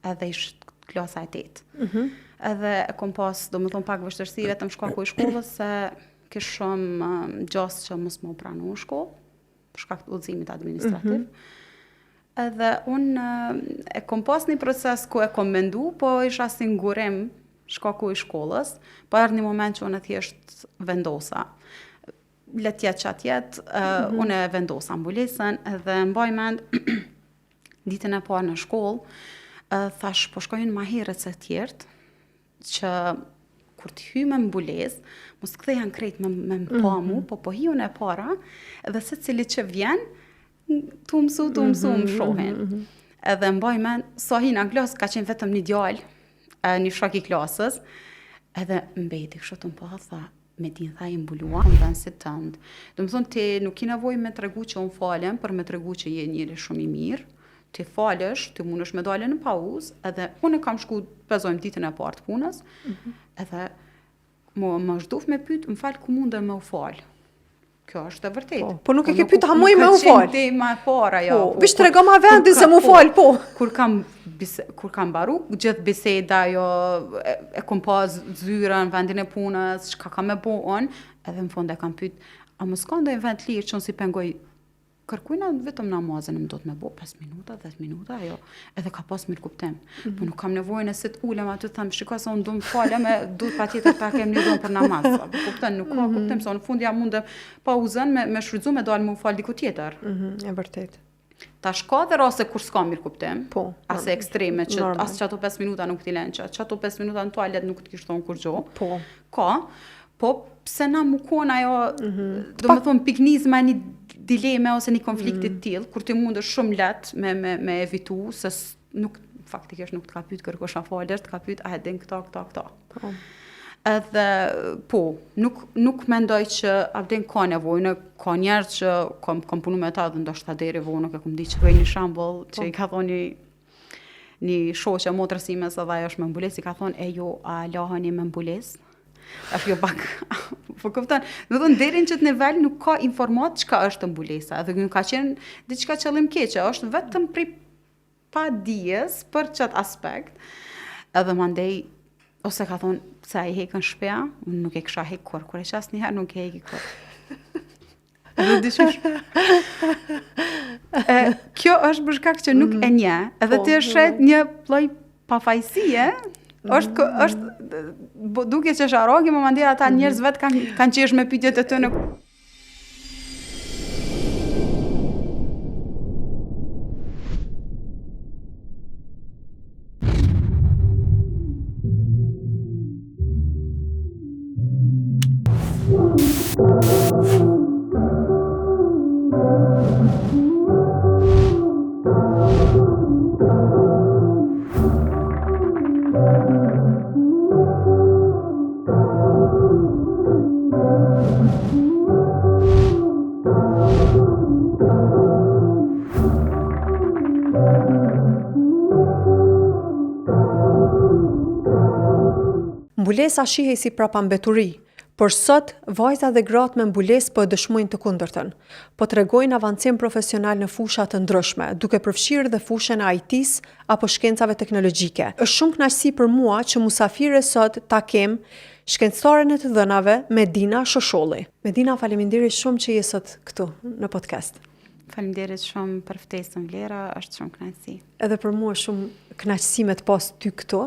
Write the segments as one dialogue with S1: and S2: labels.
S1: Edhe ish klasa e tetë. Mm -hmm. Edhe e kom pas, domethonë pak vështirësi vetëm shkaku i shkollës, se kish shumë um, gjasë që mos me u pranu në shkollë, për shkak të udhëzimit administrativ. Mm -hmm. Edhe unë e kom pas një proces ku e kom mendu, po isha si ngurrim shkaku i shkollës, po erdh një moment që unë thjesht vendosa. Le të jetë çka t'jetë, mm -hmm. unë e vendosa mbulesën edhe mbaj mend ditën e parë në shkollë, thash po shkoj unë ma herët se tjerët, që kur të hy me mbulesë, mos kthehen krejt me, me më pa mu, mm -hmm. po po hi unë e para, edhe secili që vjen, tu mësu, tu mësu, më mhm, shohin. Mm -hmm. Edhe mbaj mend, sa hina në klasë, ka qenë vetëm një djalë, një shok i klasës, edhe mbeti kështu tu më pa, tha, Medinë tha je mbulua në vendsit tënd. Domethonë ti nuk ki nevojë me tregu që unë falem për me tregu që je njeri shumë i mirë. Ti falesh, ti mundesh me dalë në pauzë, edhe unë kam shku po zojmë ditën e parë të punës, mm -hmm. edhe më më është duf me pyet, më fal ku mundem me u fal. Kjo është e vërtetë.
S2: Po, po nuk e po ke pyet a muj me u fal.
S1: Tema e para jo.
S2: Po, po veç tregoma vendin se m'u fal, po.
S1: Kur kam bise, kur kam mbaru gjithë biseda jo e, e kom pa zyrën, vendin e punës, çka kam me bo unë, edhe në fund e kam pyet, a mos ka ndonjë vend të lirë që unë s'i pengoj kërkujna vetëm namazin më do të me bo 5 minuta, 10 minuta, jo, edhe ka pas mirëkuptim. Mm -hmm. Po nuk kam nevojë nëse të ulem aty të them, shiko se unë du më falem e duhet patjetër ta kem një dhomë për namaz. Po kupton, nuk ka mm -hmm. kuptim se unë në fund ja mundem pauzën me me shfrytzu me dalë me u fal diku
S2: tjetër. Mm -hmm, e vërtet.
S1: Tash ka dhe raste kur s'ka mirëkuptim, po, ase ekstreme që normal. as qato 5 minuta nuk t'i lënë, që qato 5 minuta në tualet nuk të kish thonë kurgjo.
S2: Po.
S1: Ka, po pse na mu kon ajo, mm -hmm. domethonë pikënisma e një dileme ose një konflikti mm -hmm. të tillë, kur ti mundesh shumë lehtë me, me, me evitu, se nuk, faktikisht nuk të ka pyet kërkush a falesh, të ka pyet a e din këto, këto, këto. Po. Edhe, po, nuk, nuk mendoj që a din ka nevojë, në ka njerëz që kom, kom punu me ta dhe ndoshta deri vonë nuk e kom di që një shembull që po. i ka thonë një një shoqe motrës sime se dhe ajo është me mbulesë, i ka thonë, e ju, a laheni me mbulesë? Është jo pak, po kupton, domethonë, deri në qëtë nivel nuk ka informatë çka është mbulesa, edhe nuk ka qenë diçka qëllimkeqe, është vetëm prej padijes për qëtë aspekt, edhe mandej, ose ka thonë, pse a i hekën shpia, unë nuk e kisha hek kurrë, kur e qas njëherë nuk e heki kurrë. Edhe diqysh. E, kjo është për shkak që nuk mm. e njeh, edhe po, ti e sheh mm. një lloj pafajësie, është mm. është duke që është arrogi, më mandej ata mm. njerëz vetë kanë kanë qesh me pyetjet e tyre.
S2: Mbulesa shihej si prapambeturi, por sot vajzat dhe gratë me mbulesë po e dëshmojnë të kundërtën. Po tregojnë avancim profesional në fusha të ndryshme, duke përfshirë dhe fushën e IT-së apo shkencave teknologjike. Është shumë kënaqësi për mua që musafire sot ta kem shkencëtaren e të dhënave Medina Shosholli. Medina, faleminderit shumë që je sot këtu në podcast.
S1: Faleminderit shumë për ftesën Vlera, është shumë
S2: kënaqësi. Edhe për mua shumë kënaqësi me të pas ty këtu.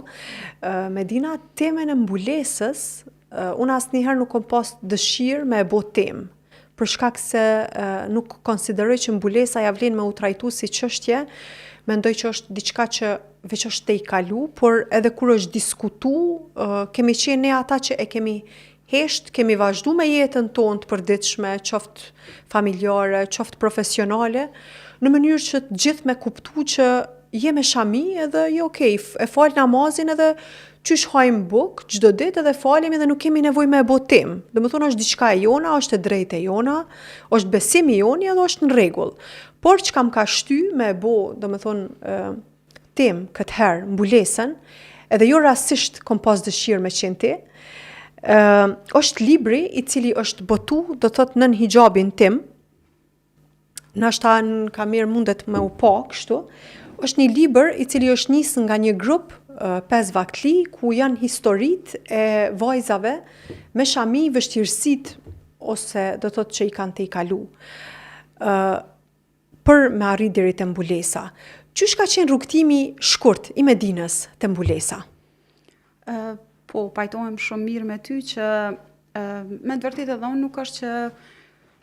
S2: Medina, temën e mbulesës, unë asnjëherë nuk kom pas dëshirë me e bo temë për shkak se nuk konsideroj që mbulesa ja vlen me u trajtu si çështje, mendoj që është diçka që veç është tejkalu, por edhe kur është diskutu, kemi qenë ne ata që e kemi hesht, kemi vazhdu me jetën tonë të përditshme, qoftë familjare, qoftë profesionale, në mënyrë që të gjithë me kuptu që je me shami edhe je okej, e fal namazin edhe qysh hajmë bukë çdo ditë edhe falemi dhe nuk kemi nevojë me e bo temë. Domethonë është diçka e jona, është e drejtë e jona, është besim i joni edhe është në rregull. Por çka më ka shty me e bo, domethonë, temë këtë herë mbulesën, edhe jo rastësisht kom pas dëshirë me qenë ti, është libri i cili është botu, do të thotë nën hixhabin tim, nashta në kamerë mundet me u pa kështu, Është një libër i cili është nisë nga një grup 5 vaktli ku janë historitë e vajzave me shami vështirësitë ose do të thotë që i kanë tejkalu. Ë për me arrit deri te mbulesa. Qysh ka qenë rrugëtimi shkurt i Medinës te mbulesa?
S1: Ë po pajtohem shumë mirë me ty që ë me të vërtetë edhe unë nuk është që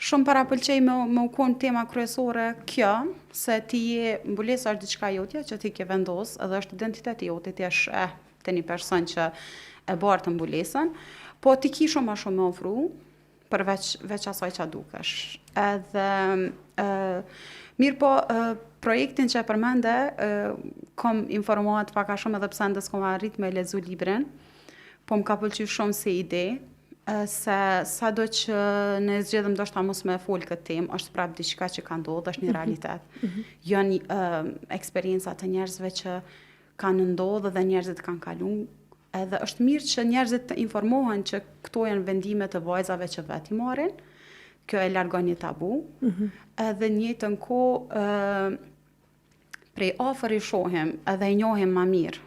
S1: shumë parapëlqej me, me u konë tema kryesore kjo, se ti je, mbulesa është diçka jotja që ti ke vendos edhe është identiteti joti, ti e sheh te një person që e bartë mbulesën, po ti ki shumë ma shumë me ofru, përveç veç asaj që dukesh. Edhe ë mirë po ë, projektin që e përmende, ë, kom informohet pak a shumë edhe pse ende s'kom arrit me lexu librin, po më ka pëlqy shumë si ide, ë, se sado që ne zgjedhëm ndoshta mos me fol këtë temë, është prapë diçka që ka ndodhur, është një realitet. Janë ë, eksperienca të njerëzve që kanë ndodhur dhe njerëzit kanë kalu Edhe është mirë që njerëzit të informohen që këto janë vendime të vajzave që vetë i marrin. Kjo e largon një tabu. Mm -hmm. Edhe njëjtën kohë ë prej afër i shohim edhe i njohim ma mirë.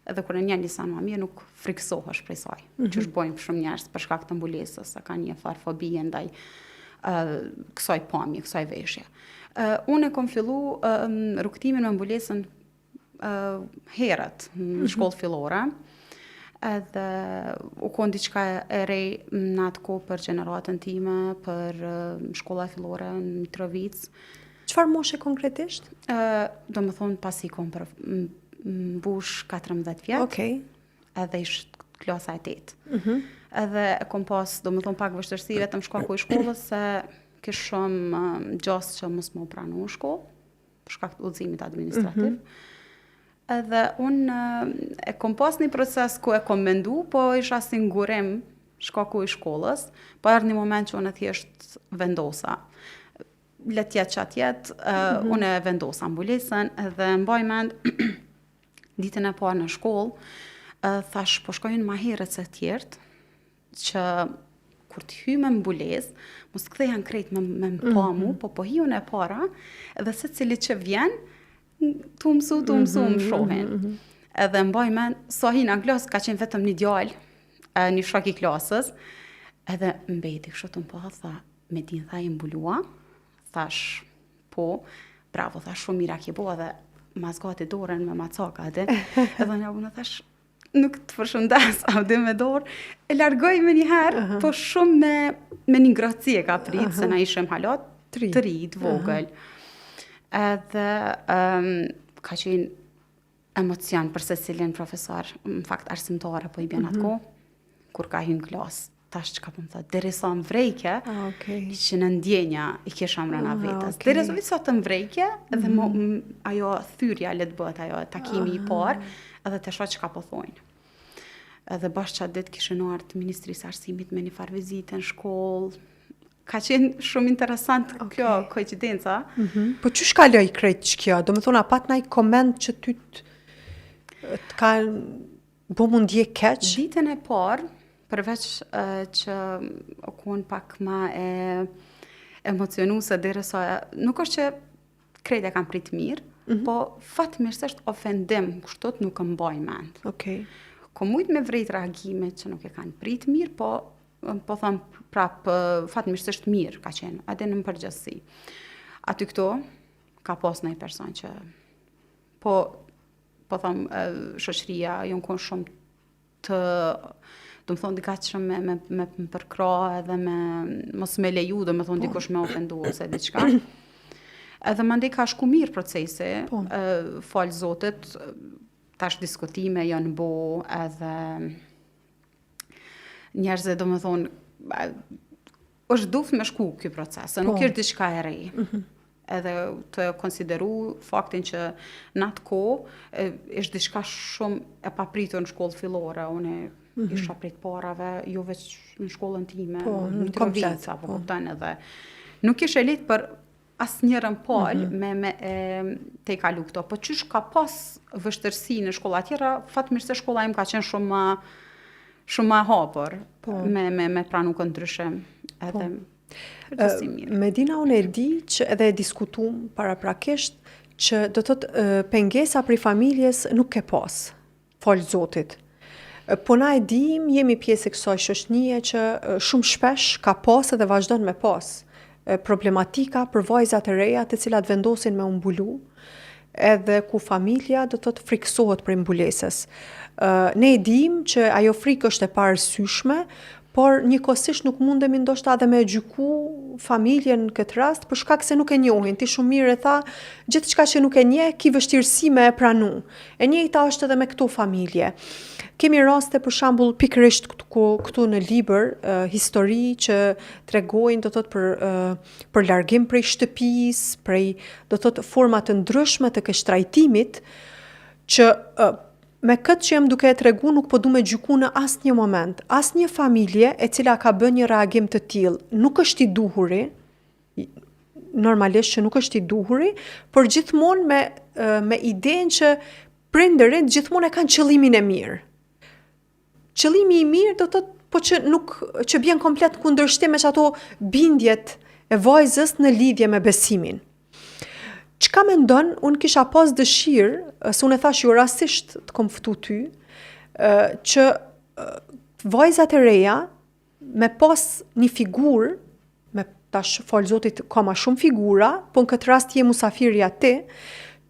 S1: Edhe kur e njeh një sen ma mirë, nuk frikësohesh prej saj. Mm -hmm. Qysh bojnë shumë njerëz për shkak të mbulesës, se kanë një farë fobie ndaj uh, kësaj pamje, kësaj veshje. Uh, unë e kom fillu uh, rrugëtimin me mbulesën uh, herët në mm -hmm. shkollë fillore edhe u kon diçka e re në atë kohë për gjeneratën time, për uh, shkolla fillore në Mitrovicë.
S2: Çfarë moshe konkretisht?
S1: Ë, uh, do më thonë pasi kom për mbush 14 vjet.
S2: Okej.
S1: Okay. Edhe ish klasa e 8. Mm -hmm. Edhe e kom pas, do më thonë pak vështirësi vetëm shkaku i shkollës se kish shumë um, gjasë që mos më pranu në shkollë. për shkak të udhëzimit administrativ. Mm -hmm. Edhe unë e kom pas një proces ku e kom mendu, po isha si ngurim shkaku i shkollës, po erdh një moment që unë thjesht vendosa. Le të jetë çka të jetë, mm -hmm. unë e vendosa mbulesën edhe mbaj mend ditën e parë në shkollë, thash po shkoj unë ma herët se tjerët, që kur të hy me mbulesë, mos të kthehen krejt me, me më pa mu, mm -hmm. po po hi unë e para, edhe secili që vjen, tu mësu, tu mësu, më mhm, shohin. Mm -hmm. Edhe mbaj mend, sa hina në klasë, ka qenë vetëm një djalë, një shok i klasës, edhe mbeti kështu tu më pa, tha, Medinë tha je mbulua, thash, po, bravo, tha, shumë mirë ke bo, edhe ma zgati dorën me ma cak, edhe, edhe një unë thash, nuk të përshëndes, a dhe me dorë, e largoj me njëherë, uh -huh. po shumë me, me një ngrohtësi e ka prit, uh -huh. se na ishim hala tri, të ri, të vogël. Uh -huh. Edhe um, ka qenë emocion për secilin profesor, në fakt arsimtare, po i bjen atë mhm. kohë, kur ka hy në klasë tash çka po më thot, derisa më vrejke, ah, okay. që në ndjenja i kisha mrena ah, vetes. Okay. Derisa sa të më vrejke, edhe mm -hmm. më, ajo thyrja le të bëhet ajo takimi ah. i parë, edhe të shoh çka po thonë. Edhe bash qatë ditë kishin ardhë të Ministrisë Arsimit me një farë vizite në shkollë. Ka qenë shumë interesant okay. kjo koincidenca.
S2: Mm -hmm. Po qysh kaloi krejt qikjo? Do më thonë, a pat naj koment që ty të, të ka Bo mu ndje keq?
S1: Ditën e parë, përveç uh, që u kon pak ma e emocionuse derisa nuk është që krejt e kam prit mirë, mm -hmm. po fatmirësisht ofendim kështu nuk më mbaj mend.
S2: Okej. Okay.
S1: Kom mujt me vrejt reagime që nuk e kanë prit mirë, po po them prap fatmirësisht mirë ka qenë, edhe në përgjithësi. Aty këtu ka pas ndonjë person që po po them, shoqëria jon kon shumë të do më thonë dikat me, me, me më përkrah edhe me mos me leju, do më thonë po. dikush me ofendu ose diçka. Edhe mandej ka shku mirë procesi, po. falë Zotit, tash diskutime janë bo edhe njerëzit, do më thonë, është duft me shku ky proces, se nuk po. është diçka e re. Mm -hmm. Edhe të konsideru faktin që në atë kohë është diçka shumë e papritur në shkollë fillore, unë mm -hmm. isha prej të parave, jo veç në shkollën time, po, në Mitrovica, po, po kupton edhe. Nuk ishte e lehtë për asnjërën palë mm -hmm. me, me e, tejkalu këto. Po qysh ka pas vështirësi në shkolla tjera, fatmirësisht shkolla im ka qenë shumë ma, shumë ma hapur po. me, me, me pranu këtë ndryshim. Edhe po.
S2: Medina, unë e di që edhe e diskutum paraprakisht Që do të thotë pengesa prej familjes nuk ke pas, falë Zotit. Po na e dim, jemi pjesë e kësaj shoqnie që shumë shpesh ka pas edhe vazhdon me pas problematika për vajzat e reja të cilat vendosin me u mbulu, edhe ku familja do të thotë frikësohet prej mbulesës. Ne e dim që ajo frikë është e paarsyeshme, por njëkohësisht nuk mundemi ndoshta edhe me e gjyku familjen në këtë rast për shkak se nuk e njohin. Ti shumë mirë e tha, gjithçka që nuk e njeh, ki vështirësi me e pranu. E njëjta është edhe me këto familje. Kemi raste për shembull pikërisht këtu, këtu në libër, uh, histori që tregojnë do të thotë për uh, për largim prej shtëpisë, prej do të thotë forma të ndryshme të keqtrajtimit që uh, Me këtë që jam duke e tregu nuk po du me gjyku në asnjë moment, asnjë familje e cila ka bë një reagim të tillë nuk është i duhuri, normalisht që nuk është i duhuri, por gjithmonë me me idenë që prindërit gjithmonë e kanë qëllimin e mirë. Qëllimi i mirë do të thotë po që nuk që bjen komplet në kundërshtim me qato bindjet e vajzës në lidhje me besimin. Çka mendon, unë kisha pas dëshirë, se unë e thash jo rastisht të kom ftu ty, që vajzat e reja me pas një figurë, me tash falë Zotit ka ma shumë figura, po në këtë rast je musafirja ti,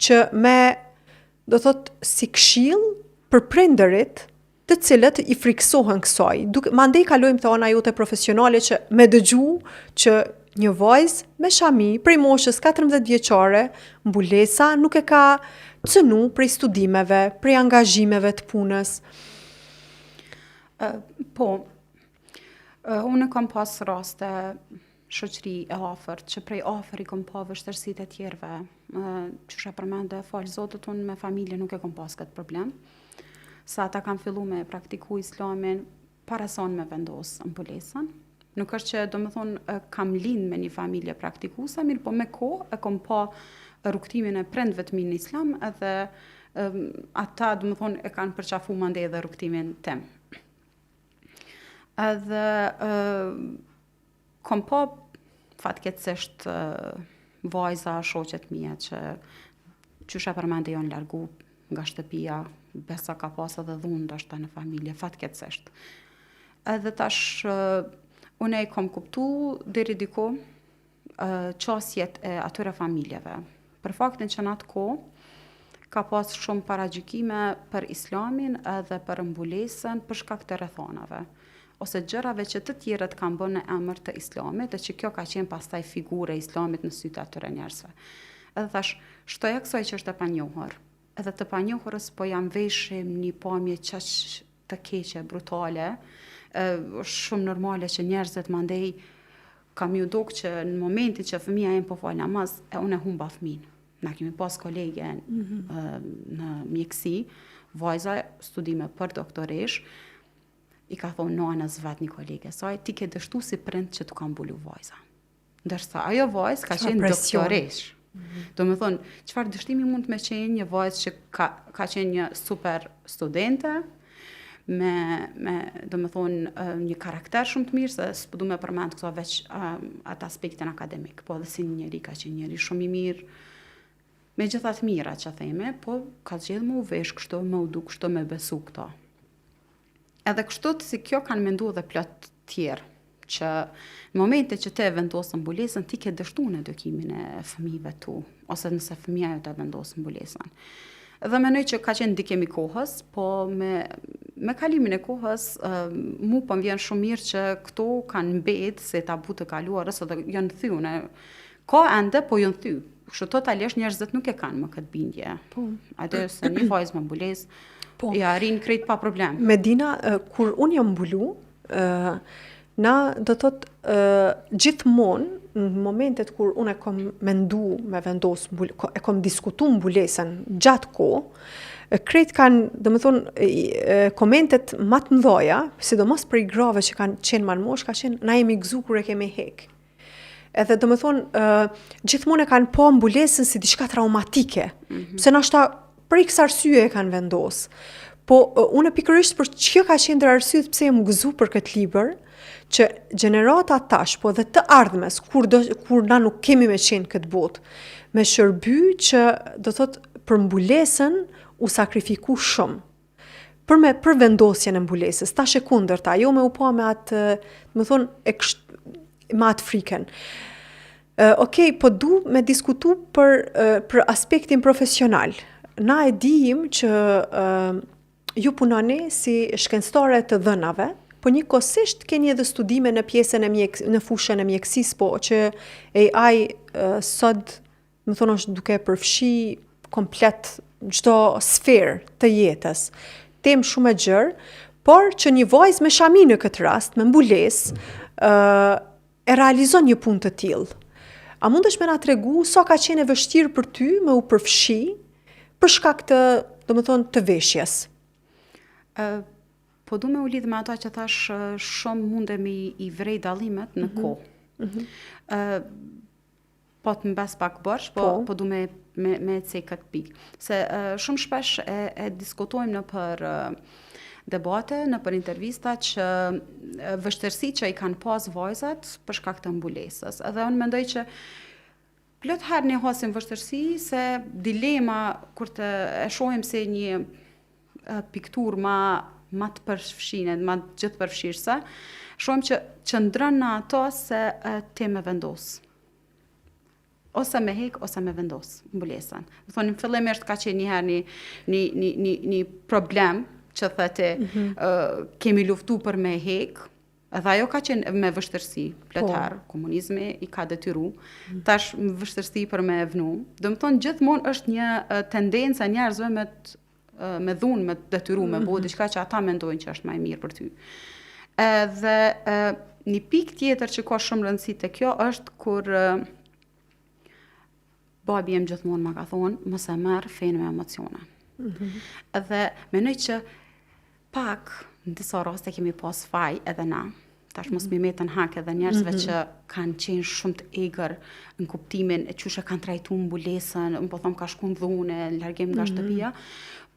S2: që me, do thot, si këshill për prindërit, të cilët i frikësohen kësaj. Duke, mandej kalojmë te ana jote profesionale që me dëgju që një vajzë me shami prej moshës 14 vjeçare, mbulesa nuk e ka cënu prej studimeve, prej angazhimeve të punës.
S1: Uh, po, uh, unë kam pas raste shoqëri e afërt, që prej afër i kom pa vështirësitë e tjerëve. Qysh e përmende, falë Zotit, unë me familje nuk e kom pas këtë problem. Se ata kanë fillu me praktiku islamin para se unë me vendos mbulesën. Nuk është që, domethonë, kam lind me një familje praktikuese, mirëpo me kohë e kom pa rrugëtimin e prindve të mi në islam edhe ata, domethonë, e kanë përqafu mandej edhe rrugëtimin tim. Edhe Kom pa fatkeqësisht vajza, shoqe të mia që qysh e përmende janë largu nga shtëpia, besa ka pas edhe dhunë ndoshta në familje, fatkeqësisht. Edhe tash unë e kom kuptu deri diku qasjet e atyre familjeve. Për faktin që në atë kohë ka pas shumë paragjykime për islamin edhe për mbulesën për shkak të rrethanave ose gjërave që të tjerët kanë bërë në emër të islamit e që kjo ka qenë pastaj figurë e islamit në sytë e atyre njerëzve. Edhe thash, shtoja kësaj që është e panjohur, edhe të panjohurës po ja mveshim një pamje qaq të keqe, brutale, është shumë normale që njerëzit mandej ka me ju dok që në momentin që fëmija jem po fal namaz, e unë e humba fëmin. Na kemi pas kolege mm -hmm. në mjekësi, vajza studime për doktoresh, i ka thonë nënës vet një kolege saj, ti ke dështu si prind që t'u ka mbulu vajza. Ndërsa ajo vajzë ka qenë doktoresh. Mm -hmm. Domethonë, çfarë dështimi mund të me qenë një vajzë që ka, ka qenë një super studente, me, me domethonë, një karakter shumë të mirë, se s'po du me përmend këto veç atë aspektin akademik, po edhe si një njeri ka qenë njeri shumë i mirë, me gjitha të mira që themi, po ka zgjedhë me u vesh kështu, me u duk kështu, me besu këto. Edhe kështu si kjo kanë mendu edhe plot tjerë, që në momente që ti e vendos mbulesën, ti ke dështu në edukimin e fëmijëve tu, ose nëse fëmija jote e vendos mbulesën. Dhe mendoj që ka qenë ndikim i kohës, po me, me kalimin e kohës, uh, mu po më vjen shumë mirë që këto kanë mbet si tabu të kaluarës edhe janë thy, une, ka ende, po janë thy. Kështu totalisht njerëzit nuk e kanë më këtë bindje. Po. Atë se një vajzë me mbulesë, po. i arrin krejt pa problem.
S2: Medina, kur unë jam mbulu, na do të thotë gjithmonë në momentet kur unë e kom mendu me vendos mbul, e kom diskutu mbulesën gjatë kohë, krejt kanë, domethonë, komentet ma të mdhaja, sidomos prej grave që kanë qenë ma në moshë, ka qenë, na jemi gëzu kur e kemi hek. Edhe domethonë, uh, gjithmonë e kanë pa mbulesën si diçka traumatike, mm -hmm. pse nashta për iks arsye e kanë vendos. Po, uh, unë pikërisht për që ka qenë ndër arsyet pse jam gëzu për këtë libër, Që gjenerata tash, po edhe të ardhmes, kur, do, kur na nuk kemi me qenë këtë botë, me shërby që, do thot, për mbulesën u sakrifiku shumë. Për me për vendosjen e mbulesës, tash e kundërta, jo me u pa me atë, me thonë, e kësht, me atë frikën. Uh, Okej, po du me diskutu për, uh, për aspektin profesional. Na e dijim që uh, ju punoni si shkencëtare të dhënave, po njëkohësisht keni edhe studime në pjesën e mjek, në fushën e mjekësisë, po që AI uh, sot, më thonë, është duke përfshi komplet çdo sferë të jetës. Temë shumë e gjerë, por që një vajzë me shami në këtë rast, me mbulesë, uh, e realizon një punë të tillë. A mundesh me na tregu sa ka qenë e vështirë për ty me u përfshi për shkak të, do më thonë, të veshjes?
S1: Ë, po du me u lidh me ato që thash ë, shumë mundemi i vrej dallimet në kohë. Ë, po të mbes pak borxh, po,
S2: Po.
S1: po du me, me, me e cek këtë pikë. Se uh, shumë shpesh e, e diskutojmë në për uh, debate, në për intervista që uh, vështirësi që i kanë pas vajzat për shkak të mbulesës. Edhe unë mendoj që plot herë ne hasim vështirësi se dilema kur të e shohim se një e, pikturë ma ma të përfshinet, ma gjithë përfshirëse, shohim që qëndron në ato se e, ti me vendos. Ose me hek, ose me vendos mbulesën. Më thonë, në fillimisht ka qenë një herë një, një, një, një, një problem që thete mm -hmm. uh, kemi luftu për me hek, edhe ajo ka qenë me vështirësi, plot
S2: Po.
S1: herë, komunizmi i ka detyru, tash me vështirësi për me e vnu. Do më thonë, gjithmonë është një eh, tendencë e njerëzve me të eh, me dhunë, me të detyru, me bo diçka që ata mendojnë që është më e mirë për ty. Edhe eh, një pikë tjetër që ka shumë rëndësi te kjo është kur eh, babi jem gjithmonë ma ka thonë, mos e merr fenë me emocione. Edhe mendoj që pak në disa raste kemi pas faj edhe na. Tash mos mi metën hak edhe njerëzve që kanë qenë shumë të egër në kuptimin e qysh e kanë trajtu mbulesën, më po them ka shku në dhunë, largim nga shtëpia,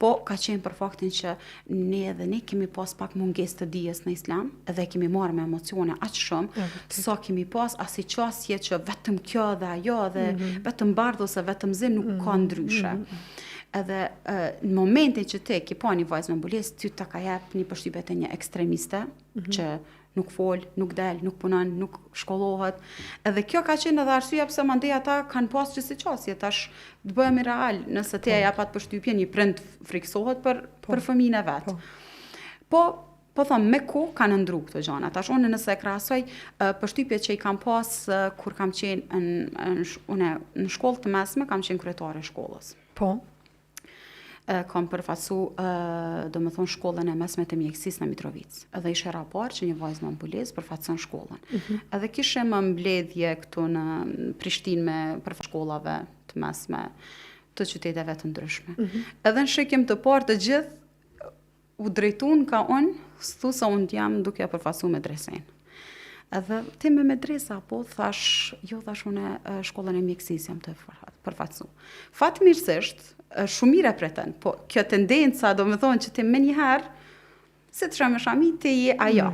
S1: po ka qenë për faktin që ne edhe ne kemi pas pak mungesë të dijes në islam, edhe e kemi marrë me emocione aq shumë, sa kemi pas asi qasje që vetëm kjo dhe ajo dhe vetëm bardh ose vetëm zi nuk ka ndryshe. Edhe e, në momentin që ti ke pa një vajzë me mbulesë, ty ta ka jep një përshtypje të një ekstremiste që nuk fol, nuk del, nuk punon, nuk shkollohet. Edhe kjo ka qenë edhe arsyeja pse mandej ata kanë pas që si qasje, tash të bëhemi real, nëse ti e jap atë përshtypje, një prind friksohet për për fëmijën e vet. Po, po them, me kohë kanë ndru këto gjana. Tash unë nëse e krahasoj uh, përshtypjet që i kam pas uh, kur kam qenë në, në, sh- une, në shkollë të mesme, kam qenë kryetare e shkollës.
S2: Po.
S1: E, kam përfaqësu, ë, do me thonë, shkollën e mesme të mjekësisë në Mitrovicë. Edhe ishte hera parë që një vajzë me mbulesë përfaqëson shkollën. Edhe kishim mbledhje këtu në Prishtinë me përfaqësues shkollave të mesme të qyteteve të ndryshme. Edhe në shikim të parë të gjithë u drejtun ka unë, s'thu se unë jam duke e përfaqësu medresen. Edhe ti me medresa, po, thash, jo, thash unë e, shkollën e mjekësisë jam të përfaqësu. Fatmirësisht, e, shumë mirë e pretën, po kjo tendenca, do me thonë që ti me njëherë, si të sheh me shami, ti je ajo.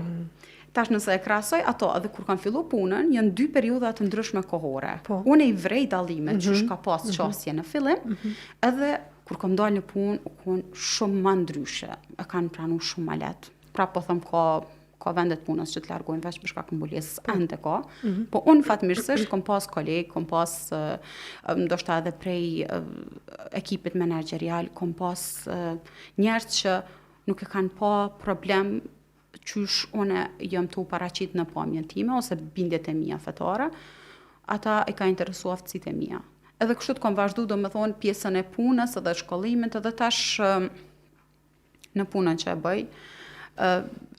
S1: Tash nëse e krahasoj ato edhe kur kam fillu punën, janë dy periudha të ndryshme kohore.
S2: Po.
S1: Unë i vrej dallimet mm -hmm. që ka pas qasje në fillim, edhe kur kam dalë në punë, u kon shumë ma ndryshe, e kanë pranu shumë ma lehtë. Pra po them ka ka vende të punës që të largojnë veç për shkak mbulesës, ende ka. Po unë fatmirësisht kom pas koleg, kom pas eh, ndoshta edhe prej eh, ekipit menaxherial, kom pas eh, njerëz që nuk e kanë pa problem qysh une jam të u paraqit në pamjen time ose bindjet e mia fetare, ata i ka interesu aftësitë e mia. Edhe kështu të kom vazhdu, do me thonë, pjesën e punës edhe shkollimit edhe tash ëm, në punën që e bëj, ë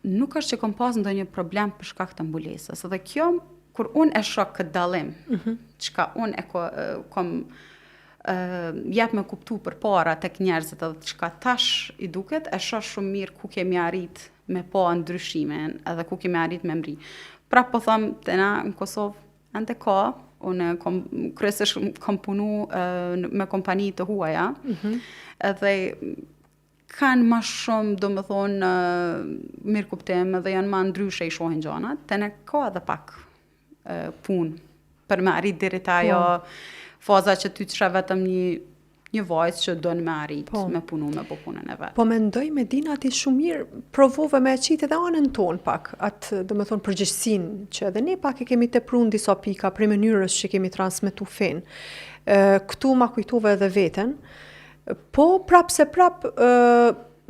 S1: nuk është që kom pas ndonjë problem për shkak të mbulesës. Edhe kjo, kur unë e shoh këtë dallim, çka unë e ko, e, kom ë jep me kuptu përpara tek njerëzit edhe çka tash i duket, e shoh shumë mirë ku kemi arrit me pa ndryshimin edhe ku kemi arrit me mri. Pra po them, te na në Kosovë ende ka, unë kom, kryesisht kom punu ë, në- me kompani të huaja, edhe Kanë ma shumë, do më thonë, mirëkuptim dhe janë ma ndryshe i shohin gjanat, te ne ka edhe pak punë për me arrit deri te ajo po. faza që ty të sheh vetëm një një vajzë që don me arrit, po. me punu, me bo punën e
S2: vet. Po mendoj Medina ti shumë mirë provove me e qitë edhe anën tonë pak, atë do me thonë përgjegjësinë, që edhe ne pak e kemi tepru në disa pika prej mënyrës që kemi transmetu fenë. Këtu ma kujtove edhe veten, po prap se prap,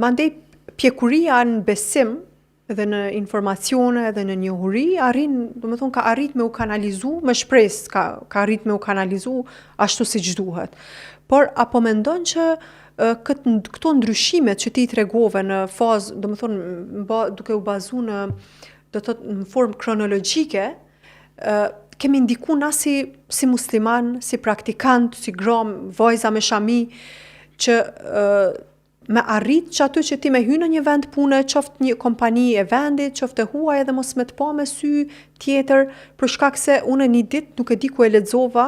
S2: mandej pjekuria në besim, edhe në informacione edhe në njohuri, arrin, do me thonë, ka arrit me u kanalizu, me shpresë ka, ka arrit me u kanalizu ashtu siç duhet. Por, a po mendon që kët, këto ndryshimet që ti i tregove në fazë, do me thonë, mba, duke u bazu në, do të thotë, në formë kronologjike, kemi ndiku na si, si musliman, si praktikant, si gra, vajza me shami, që me arrit që aty që ti me hy në një vend pune, qoftë një kompani e vendit, qoftë e huaj edhe mos me të pa me sy tjetër, për shkak se unë një ditë nuk e di ku e lexova,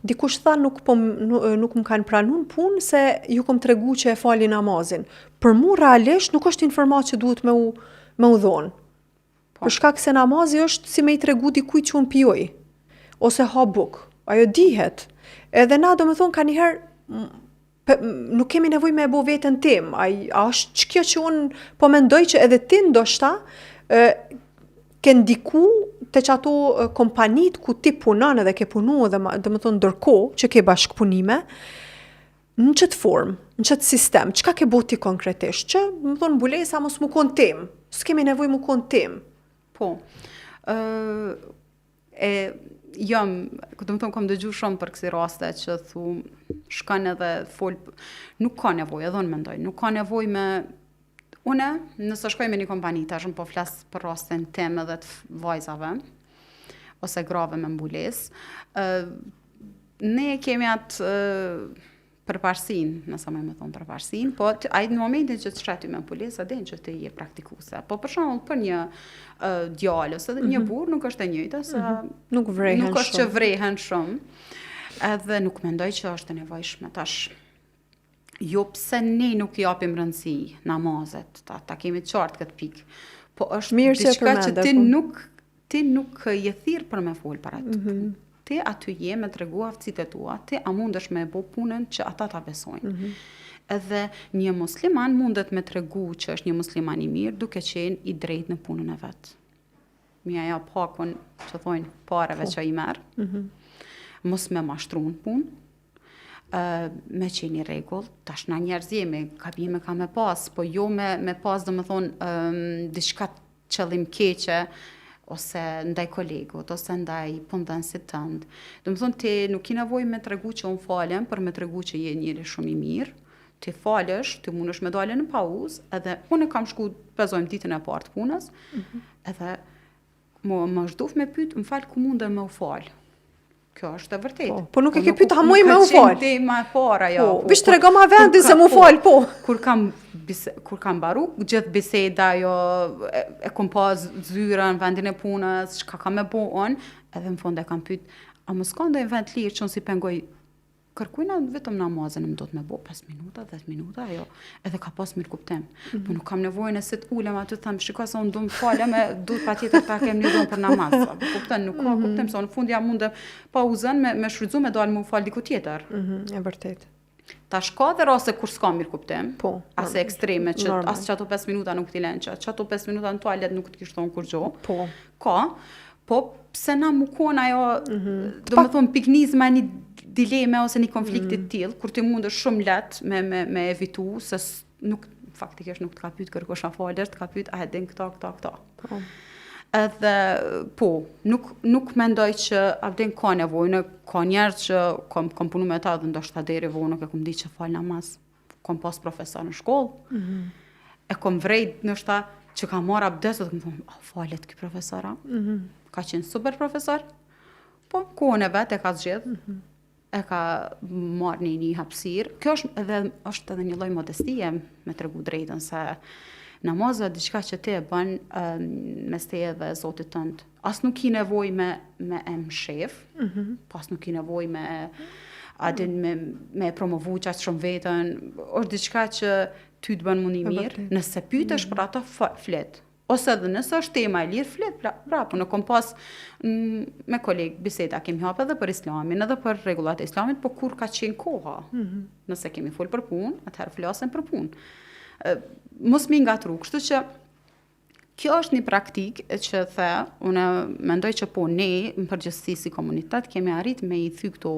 S2: dikush tha nuk po nuk, nuk më kanë pranu në punë se ju kom tregu që e fali namazin. Për mu realisht nuk është informatë që duhet me u me u dhonë. Po. Për shkak se namazi është si me i tregu dikujt që unë pi ujë, ose ha bukë. Ajo dihet. Edhe na do me thonë ka njëherë Pe, nuk kemi nevojë me e bo veten tim. A, a është që kjo që unë po mendoj që edhe ti ndoshta e, ke ndiku te që ato kompanitë ku ti punon edhe ke punu edhe do me thonë ndërkohë që ke bashkëpunime, në qëtë formë, në qëtë sistem, çka ke bo ti konkretisht? Që, me thonë, mbulesa mos mu konë temë, s'kemi nevojë mu konë temë.
S1: Po, ë E jam, do me thonë, kom dëgju shumë për kësi raste që thu, shkon edhe fol, nuk ka nevojë, edhe unë mendoj, nuk ka nevojë me, une, nëse shkoj me një kompani, tash unë po flas për rastin tim edhe të vajzave, ose grave me mbulesë, ne kemi atë përparësinë, nëse më me thonë përparësinë, po ai në momentin që të sheh ty me mbulesë, e din që ti je praktikuese. Po për shembull për një uh, djalë ose mm -hmm. një mhm. burrë nuk është e njëjta se mm
S2: -hmm. nuk vrehen
S1: nuk është që vrehen shumë. Edhe nuk mendoj që është e nevojshme tash. Jo pse ne nuk i japim rëndësi namazet, ta, ta kemi të qartë këtë pikë. Po është
S2: Mirë
S1: diçka që, që ti po. nuk Ti nuk je thirrë për me fol për atë. Mm -hmm. Ti aty je me tregu aftësitë e tua, ti a mundesh me bo punën që ata ta besojnë. Mm -hmm. Edhe një musliman mundet me tregu që është një musliman i mirë duke qenë i drejtë në punën e vet. Me ia jap hakun që thonë pareve po. që i merr. Mm -hmm. Mos me mashtru në punë, Uh, me qenë i rregullt, tash na njerëz jemi, gabime ka me pas, po jo me, me pas, domethonë, um, diçka qëllimkeqe ose ndaj kolegut, ose ndaj punëdhënësit tënd. Domethonë, ti nuk ki nevojë me tregu që unë falem, për me tregu që je njeri shumë i mirë, ti falesh, ti mundesh me dalë në pauzë, edhe unë kam shku, po zojmë ditën e parë të punës, mm -hmm. edhe më, më është dashtë me pyt, më fal ku mundem me u falë. Kjo është e vërtetë.
S2: Po, po nuk e ke pyet a muj me u fal.
S1: Tema e parë ajo.
S2: Po, po veç tregoma vendin se mu po, fal, po.
S1: Kur kam bise, kur kam mbaru gjithë biseda ajo e, e kom pa zyrën, vendin e punës, çka kam me bo unë, edhe në fund e kam pyet, a mos ka ndonjë vend të lirë që unë s'i pengoj kërkujna vetëm namazin më duhet me bo 5 minuta, 10 minuta, ajo edhe ka pas mirëkuptim. Mm -hmm. Po nuk kam nevojë nëse të ulem aty të them, shiko se unë du më falem e duhet patjetër ta kem një dhomë për namaz. Po kupton, nuk ka mm -hmm. kuptim se unë në fund ja mundem pauzën me me shfrytzu me dalë me u fal diku tjetër.
S2: Mm -hmm, e vërtet.
S1: Tash ka dhe raste kur s'ka mirëkuptim,
S2: po,
S1: ase ekstreme që normal. as që ato 5 minuta nuk t'i lënë, që që ato 5 minuta në tualet nuk të kish thonë kurgjo.
S2: Po.
S1: Ka, po pse na mu kon ajo, mm -hmm. do me thonë, pikënisma e një dileme ose një konflikti mm -hmm. të tillë, kur ti mundesh shumë lehtë me, me, me evitu, se nuk, faktikisht nuk të ka pyet kërkush a falesh, të ka pyet a e din këto, këto, këto.
S2: Po.
S1: Edhe, po, nuk, nuk mendoj që a din ka nevojë, në, ka njerëz që kom, kom punu me ta dhe ndoshta deri vonë nuk e kom di që fal namaz. Kom pas profesor në shkollë, mm -hmm. e kom vrejt ndoshta që ka marrë abdes, dhe kom thonë, a falet ky profesor, a?
S2: Mm -hmm.
S1: Ka qenë super profesor, po kohën e vet e ka zgjedh, mm -hmm. e ka marrë një një hapësirë. Kjo është edhe është edhe një lloj modestie me tregu drejtën se namazi është diçka që ti e bën um, mes teje dhe Zotit tënd. As nuk ki nevojë me me e mshef,
S2: mm -hmm.
S1: po as nuk ki nevojë me a din me me e promovu qaq shumë veten, është diçka që. Ty të bën m'u ni mirë, nëse pytesh mm. për ato flet. Ose edhe nëse është tema e lirë, flet, pra, pra po unë kom pas mm, me kolegë biseda kemi hap edhe për islamin, edhe për rregullat e islamit, po kur ka qenë koha? Mm -hmm. Nëse kemi fol për punë, atëherë flasim për punë. Mos mi ngatru, kështu që Kjo është një praktikë që the, unë mendoj që po ne në përgjithësi si komunitet kemi arrit me i thy këto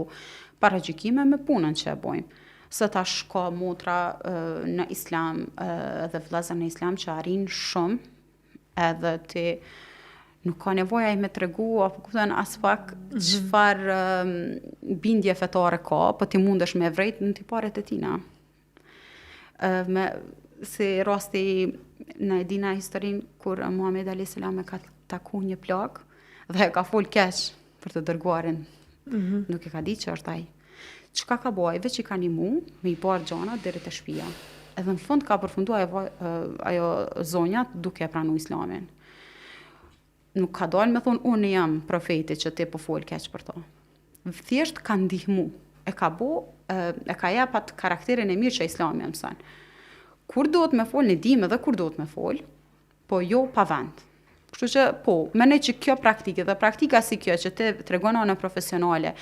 S1: paragjykime me punën që e bojmë. Se tash ka motra në islam dhe vëllezër në islam që arrijnë shumë edhe ti nuk ka nevojë ai me tregu apo kupton as pak mhm. çfarë mm -hmm. bindje fetare ka, po ti mundesh me vrejt në tiparet e tina. me si rasti na e dina historinë kur Muhamedi alayhis salam e ka taku një plak dhe e ka fol keq për të dërguarin. Mm -hmm. Nuk e ka ditë që është ai. Çka ka bo ai veç i ka nimu me i bart gjanat deri te shtëpia. Edhe në fund ka përfundu ajo, ajo zonja duke e pranu islamin. Nuk ka dalë me thonë unë jam profeti që ti po fol keq për to. Thjesht ka ndihmu. E ka bo, e ka jep atë karakterin e mirë që islami e mëson. Kur duhet me fol, ne dimë edhe kur duhet me fol, po jo pa vend. Kështu që po, mendoj që kjo praktikë dhe praktika si kjo që ti tregon anën profesionale,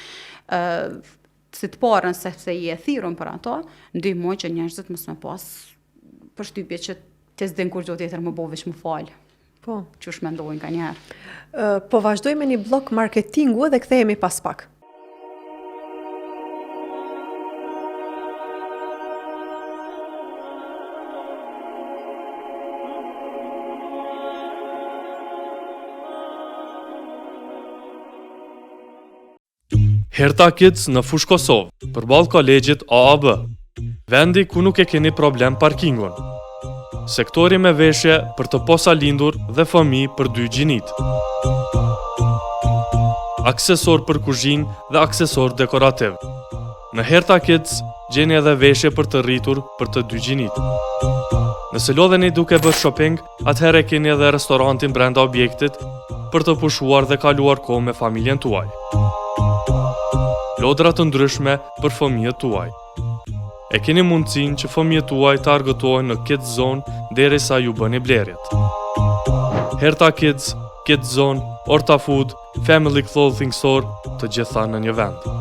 S1: ë si të parën sepse je e thirrun për ato, ndihmon që njerëzit mos me pas përshtypje që ti s'din kurgjo tjetër me bo veç me fal.
S2: Po.
S1: Qysh mendojnë
S2: kanjëherë. Po vazhdoj me një bllok marketingu dhe kthehemi pas pak.
S3: Herta Kids në Fushë Kosovë, përballë kolegjit AAB. Vendi ku nuk e keni problem parkingun. Sektori me veshje për të posalindur dhe fëmijë për dy gjinitë. Aksesor për kuzhinë dhe aksesor dekorativ. Në Herta Kids gjeni edhe veshje për të rritur për të dy gjinitë. Nëse lodheni duke bërë shopping, atëherë keni edhe restorantin brenda objektit për të pushuar dhe kaluar kohë me familjen tuaj. Lodra të ndryshme për fëmijët tuaj. E keni mundësinë që fëmijët tuaj të argëtohen në Kids Zone derisa ju bëni blerjet. Herta Kids, Kids Zone, Orta Food, Family Clothing Store, të gjitha në një vend.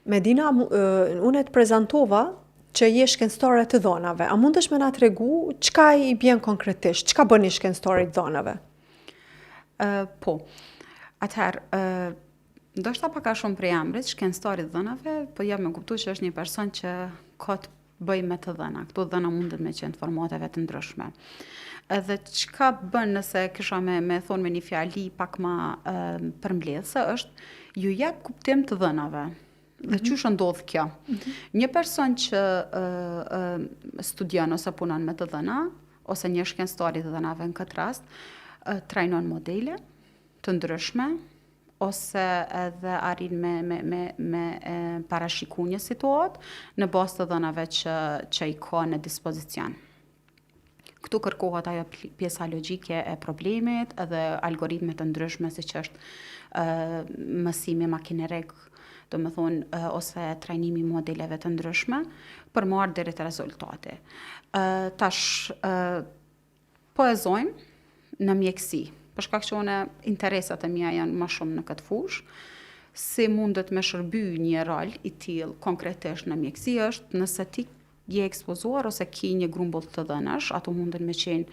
S2: Medina, unë të prezantova që je shkencëtare e të dhonave. A mundesh me na tregu çka i bjen konkretisht? Çka bën një shkencëtar i të dhonave?
S1: Uh, po. Atëherë, uh, ndoshta pak a shumë prej emrit, shkencëtar i të dhënave, po jep me kuptu që është një person që ka të bëjë me të dhëna. Këto dhëna mundet me qenë të formateve të ndryshme. Edhe çka bën nëse kisha me, me thonë me një fjali pak ma uh, përmbledhëse, është ju jep kuptim të dhënave. Dhe mm -hmm. qysh ndodh kjo? Mm -hmm. Një person që uh, uh, studion ose punon me të dhëna, ose një shkencëtar i të dhënave në këtë rast, uh, trajnon modele të ndryshme, ose edhe arrin me, me, me, me e, parashiku një situatë në bazë të dhënave që, që i ka në dispozicion. Këtu kërkohet ajo pjesa logjike e problemit edhe algoritme të ndryshme siç është mësimi makinerik, domethonë ose trajnimi i modeleve të ndryshme për me ardhë deri te rezultati. Tash po e zojmë në mjekësi, për shkak që unë interesat e mia janë më shumë në këtë fushë, si mundet me shërby një rol i tillë konkretisht në mjekësi është nëse ti je ekspozuar ose ki një grumbull të dhënash, ato munden me qenë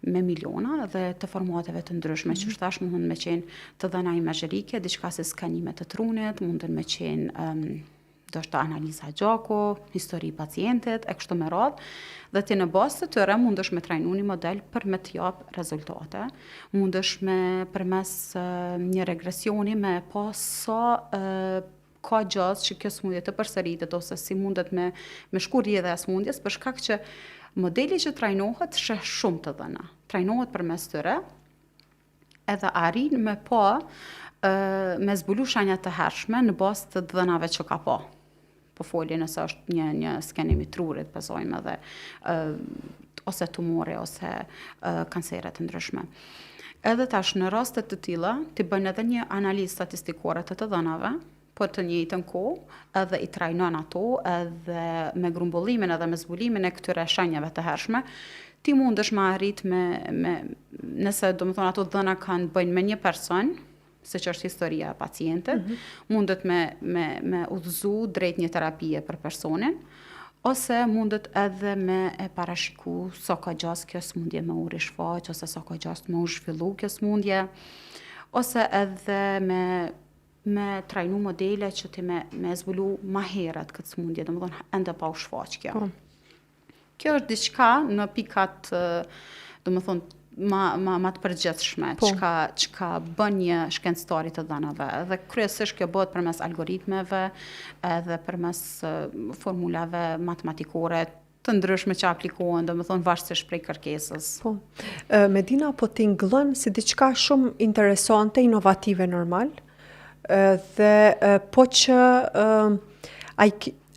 S1: me miliona dhe të formateve të ndryshme, mm -hmm. që tash munden me qenë të dhëna imazherike, diçka si skanime të trunit, munden me qenë um, ndoshta analiza gjaku, histori pacientit, e kështu me radhë, dhe ti në bazë të tyre mundesh me trajnu një model për me të jap rezultate, mundesh me përmes uh, një regresioni me pa sa uh, ka gjasë që kjo sëmundje të përsëritet ose si mundet me me shku rrjedha e sëmundjes për shkak që modeli që trajnohet sheh shumë të dhëna. Trajnohet përmes tyre edhe arrin me pa me zbulu shenja të hershme në bazë të dhënave që ka pa. Po foli nëse është një një skenim i trurit, po zojmë edhe ose tumore ose kancere të ndryshme. Edhe tash në raste të tilla, ti bën edhe një analizë statistikore të të dhënave, po të njëjtën kohë edhe i trajnon ato edhe me grumbullimin edhe me zbulimin e këtyre shenjave të hershme, ti mundesh me arrit me, me nëse domethonë ato dhëna kanë të bëjnë me një person, siç është historia e pacientit, mm -hmm. mundet me, me, me udhëzu drejt një terapie për personin, ose mundet edhe me e parashiku sa ka gjasë kjo smundje me u rishfaq, ose sa ka gjasë me u zhvillu kjo smundje, ose edhe me me trajnu modele që ti me, me zbulu ma herët këtë smundje, domethonë ende pa u shfaq kjo. Po. Kjo është diçka në pikat, domethonë, ma, ma, ma të përgjithshme, po. çka, çka bën një shkencëtar i të dhënave. Dhe kryesisht kjo bëhet përmes algoritmeve edhe përmes formulave matematikore të ndryshme që aplikohen, domethonë varësisht prej kërkesës.
S2: Po. Medina po tingëllon si diçka shumë interesante, inovative normal, dhe po që a,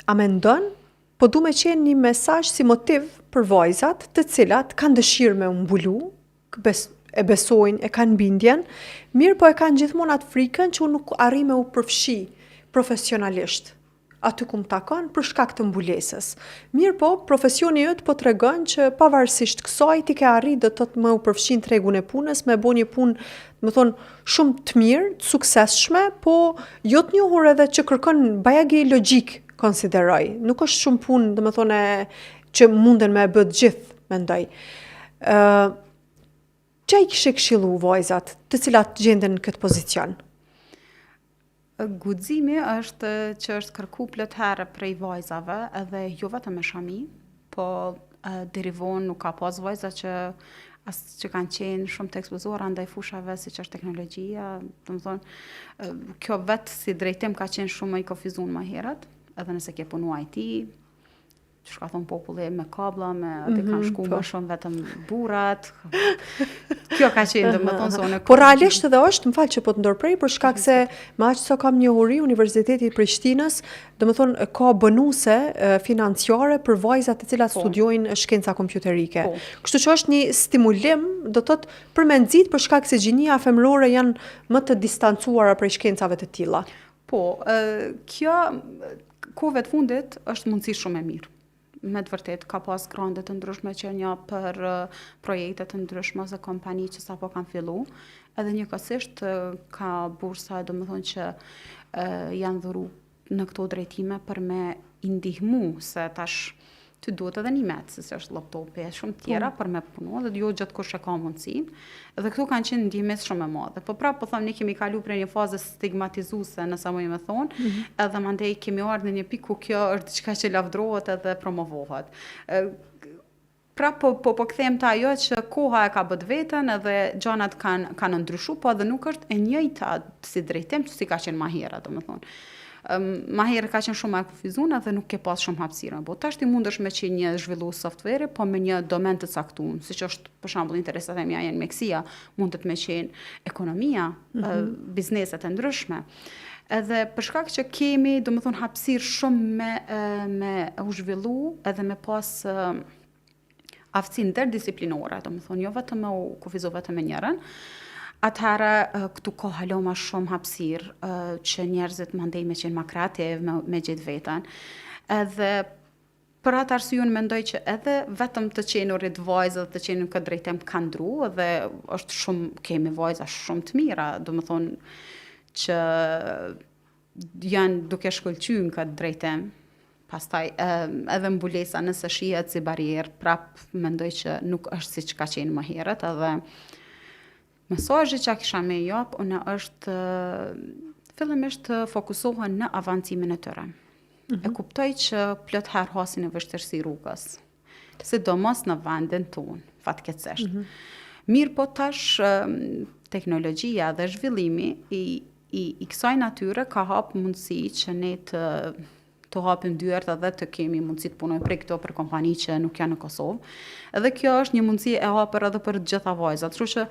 S2: a mendon Po du me qenë një mesazh si motiv për vajzat të cilat kanë dëshirë me u mbulu, bes, e besojnë, e kanë bindjen, mirë po e kanë gjithmonë atë frikën që unë nuk arrij me u përfshi profesionalisht aty ku më takon për shkak të mbulesës. Mirë po, profesioni yt po tregon që pavarësisht kësaj ti ke arrit do të thotë me u përfshi në tregun e punës, me bo një punë, domethonë, shumë të mirë, të suksesshme, po jo të njohur edhe që kërkon bajagi logjikë konsideroj. Nuk është shumë punë, domethonë, që munden me e bë të gjithë, mendoj. Ë Çka i kishe këshillu vajzat, të cilat gjenden në këtë pozicion?
S1: Guximi është që është kërku plot herë prej vajzave, edhe jo vetëm me shami, po deri vonë nuk ka pas vajza që as që kanë qenë shumë të ekspozuara ndaj fushave siç është teknologjia, domethonë, kjo vetë si drejtim ka qenë shumë i kufizun më herët, edhe nëse ke punu IT, që ka thonë populli me kabla, me atë mm -hmm, kanë shku po. më shumë vetëm burrat. Kjo ka qenë, domethonë, se unë...
S2: Po realisht edhe është, më fal që po të ndërprej, për shkak se me aq sa kam njohuri Universiteti i Prishtinës, domethonë, ka bonuse financiare për vajzat të cilat po. studiojnë shkenca kompjuterike. Po. Kështu që është një stimulim, do të thotë, për me nxit për shkak se gjinia femërore janë më të distancuara prej shkencave të tilla.
S1: Po, kjo kohëve të fundit është mundësi shumë e mirë. Me të vërtet, ka pas grante të ndryshme që një për projekte të ndryshme ose kompani që sapo kanë fillu, edhe njëkohësisht ka bursa, domethonë që janë dhuru në këto drejtime për me i ndihmu, se tash ty duhet edhe një mjet, siç është laptopi e shumë tjera po. për me punu, dhe jo gjithkush e ka mundësinë. Dhe këtu kanë qenë ndihmesë shumë e madhe. Po prapë po them ne kemi kalu prej një faze stigmatizuese, nëse muj me thonë, mm -hmm. edhe mandej kemi ardhur në një pikë ku kjo është diçka që lavdrohet edhe promovohet. Prapë po po po kthehem te ajo që koha e ka bë të veten edhe gjanat kanë kanë ndryshu, po edhe nuk është e njëjta si drejtim si ka qenë ma herët, domethonë. Um, ma herët ka qenë shumë ma e kufizuar dhe nuk ke pas shumë hapësirë. Po tash ti mundesh me qenë një zhvillues softveri, po me një domen të caktuar, siç është për shembull interesat e mia janë mjekësia, mundet me qenë ekonomia, mm -hmm. bizneset e ndryshme. Edhe për shkak që kemi, domethonë, hapësirë shumë me, me u zhvillu edhe me pas. aftësi ndërdisiplinore, domethonë, jo vetëm me u kufizu vetëm me njërën, atëherë këtu ka hala ma shumë hapësirë që njerëzit mandej me qenë ma kreativ, me, me gjetë veten. Edhe për atë arsye unë mendoj që edhe vetëm të qenurit vajzë dhe të qenurit në këtë drejtim ka ndru dhe është shumë, kemi vajza shumë të mira, domethonë që janë duke shkëlqy në këtë drejtim. Pastaj edhe mbulesa nëse shihet si barrierë, prap mendoj që nuk është siç ka qenë më herët edhe mesazhi që kisha me jap unë është fillimisht të fokusohen në avancimin e tyre. Mm -hmm. E kuptoj që plot herë hasin në vështirësi rrugës. Sidomos në vendin tonë, fatkeqësisht. Mm -hmm. Mirëpo tash teknologjia dhe zhvillimi i i, i kësaj natyre ka hap mundësi që ne të të hapim dyert edhe të kemi mundësi të punojmë prej këtu për kompani që nuk janë në Kosovë. Edhe kjo është një mundësi e hapur edhe për të gjitha vajzat. Kështu që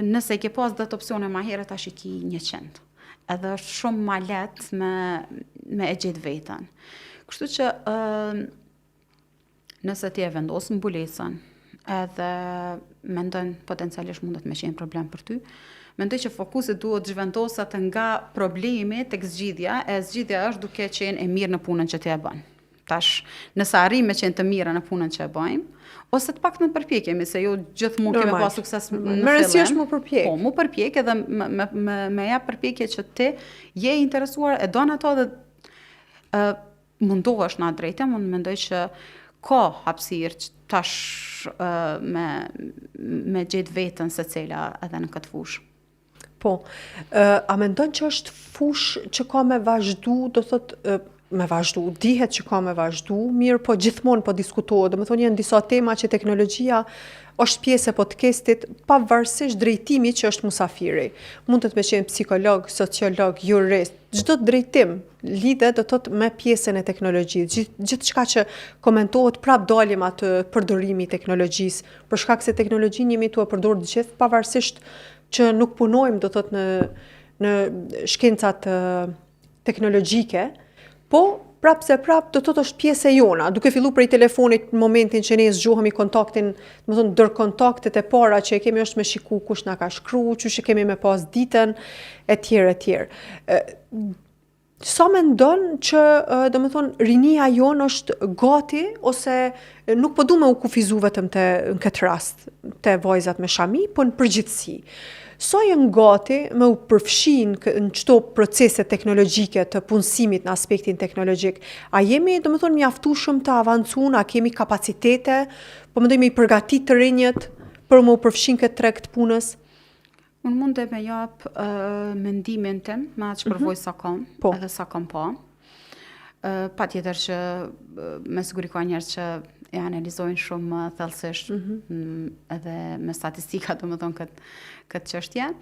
S1: nëse i ke pas 10 opsione ma herët tash i ki 100. Edhe është shumë ma lehtë me me e gjetë veten. Kështu që ë Nëse ti e vendos mbulesën edhe mendon potencialisht mundet me qenë problem për ty, mendoj që fokusi duhet të zhvendoset nga problemi tek zgjidhja, e zgjidhja është duke qenë e mirë në punën që ti e bën. Tash, nëse arrijmë me qenë të mira në punën që e bëjmë, ose të paktën përpjekemi, se jo gjithmonë kemi pas sukses në
S2: fillim. Me rëndësi është mu përpjek.
S1: Po, mu përpjek edhe me, me, me, me ja përpjekje që ti je interesuar, e don ato dhe uh, mundohesh në atë drejtim, unë mendoj që ka hapësirë që tash uh, me, me gjetë veten secila edhe në këtë
S2: fushë. Po, uh, a mendon që është fushë që ka me vazhdu, do thot, uh, me vazhdu, dihet që ka me vazhdu, mirë, po gjithmonë po diskutohet, domethonë janë disa tema që teknologjia është pjesë e podcastit, pavarësisht drejtimi që është musafiri. Mundet me qenë psikolog, sociolog, jurist, çdo drejtim lidhet do të thotë me pjesën e teknologjisë. Gjith, gjithçka që komentohet prap dalim atë përdorimi i teknologjisë, për shkak se teknologjinë jemi tu e përdorur të gjithë pavarësisht që nuk punojmë do të thotë në në shkencat teknologjike, po prap se prap do të thotë është pjesë e jona, duke fillu prej telefonit në momentin që ne zgjohemi kontaktin, domethonë ndër kontaktet e para që e kemi është me shiku kush na ka shkru, qysh e kemi me pas ditën, e tjerë, e tjerë. Sa mendon që, domethonë, rinia jonë është gati, ose nuk po du me u kufizu vetëm te, në këtë rast, te vajzat me shami, po në përgjithësi. Sa janë gati me u përfshi në qëto procese teknologjike të punësimit në aspektin teknologjik? A jemi, domethonë, mjaftueshëm të avancun, a kemi kapacitete, po mendoj me i përgatit të rinjët për me u përfshi në këtë treg të punës?
S1: Unë mundem me jap uh, mendimin tim, me atë mhm. përvojë mm -hmm. sa kom, po. edhe sa kom pa. Uh, patjetër që uh, me siguri ka njerëz që e analizojnë shumë më thellësisht mm -hmm. edhe me statistika, domethonë këtë kët çështje.